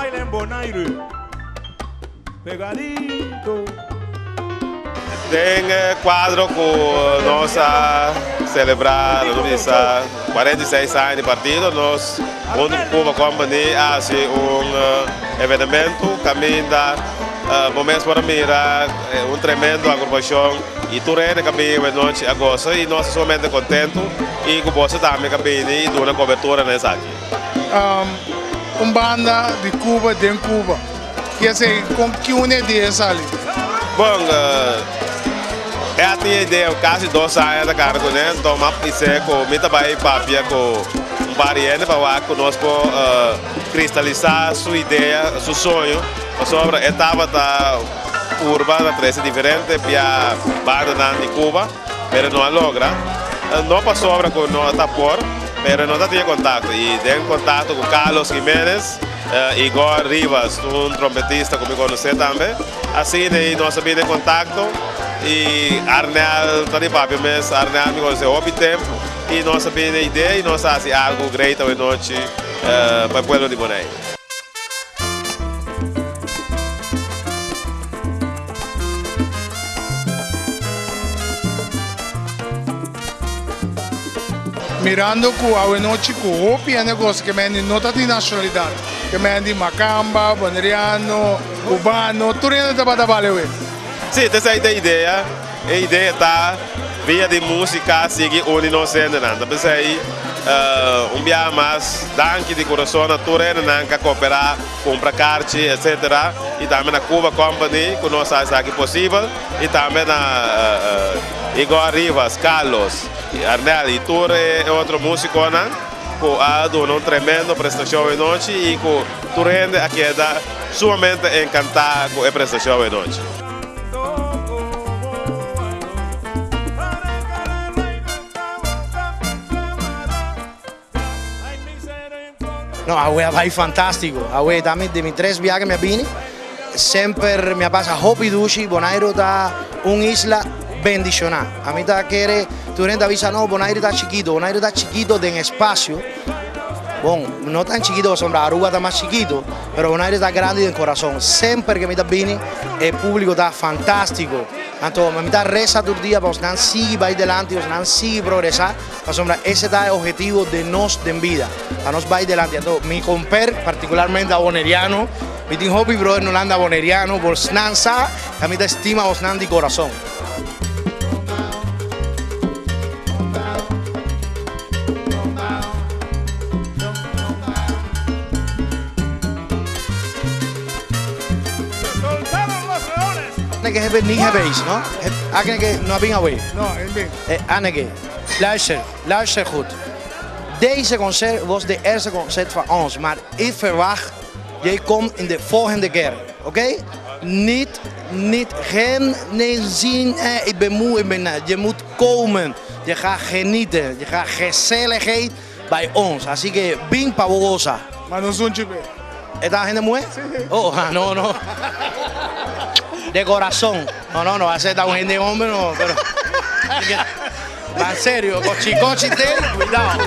baila en Bonaire. Pegadito. Den kuadro ku nos a selebrá lo bisa 46 aña di partido, nos huntu ku Cuba Company a hasi un evenemento kaminda bo mes por a mira un tremendo agrupashon i tur hende ku a bini awenochi a gosa i nos ta sumamente kontentu i ku boso tambe ku a bini i duna kobertura na esaki. Un banda di Cuba den Cuba. Ki esei kon ki un idea e sali? Bon, e a tin e idea kasi dos aña ta kara kuné, nton mi a bis'é ku mi ta bai papia ku un par di hende pa wak ku nos por kristalisá su idea, su soño, pasobra e tabata purba na trese diferente bia bandanan di Cuba, pero no a logra. No pasobra ku no ta por, pero no ta tin e kontakto i den kontakto ku Carlos Jimenez, Igor Rivas, un trompetista ku mi konosé tambe. Asina ei nos a bini den kontakto i Arnel ta di papia mes, Arnel mi konosé hopi tempu i nos a bini den idea i nos a hasi algu great awenochi pa e pueblo di Bonaire. Mirando ku awenochi ku hopi hende gosa ke men di no ta di nashonalidat, ke men di makamba, boneriano, kubano, tur hende tabata bale awe. Sí, ta esei ta e idea. E idea ta via di músika sigui uni nos hendenan. Ta p'esei un biaha mas danki di kurason na tur hendenan ku a kooperá, kumpra karchi, etsetera, i tambe na Cuba Company ku nos a hasi esaki posibel i tambe na Igor Rivas, Carlos. Arnel y tur e otro musiconan cu a duna un tremendo prestacion awe nochi y cu tur hende a keda sumamente encanta cu e prestacion awe nochi. No, awe a bai fantastico. Awe ta mi di mi tres biaha mi a bini. Semper mi a pasa hopi dushi. Bonairu ta un isla bendiciona. A mi ta kere tur hende ta bisa no Bonairu ta chikito. Bonairu ta chikito den espacio. Bon, no tan chikito pasobra Aruba ta mas chikito, pero Bonairu ta grandi den corazon. Semper ke mi ta bini e publico ta fantastico. Anto mi ta reza tur dia pa nan sigui bai delanti, pa nan sigui progresa. Pasobra ese ta e objetivo de nos den bida, pa nos bai delanti. Anto mi comper, particularmente a Boneriano, mi tin hopi brother no landa Boneriano, bosnan sa ta mi ta estima bosnan di corazon. Anneke heb niet geweest, no? Anneke no a bin away. No, e bin. Anneke. Luister, luister goed. Deze concert was de eerste concert van ons, maar ik verwacht, jij komt in de volgende keer, oké? Okay? Niet, niet, geen, nee, zien, eh, ik ben moe, ik ben, je moet komen. Je gaat genieten, je gaat gezelligheid bij ons. Así que, bin pa bo goza. Maar no sunchi be. E ta hende muhe? Oh, ah, no, no. De corazón. No, no, no va a ser un hende hombre, no, pero. Va en serio, cochi cochi te, cuidado.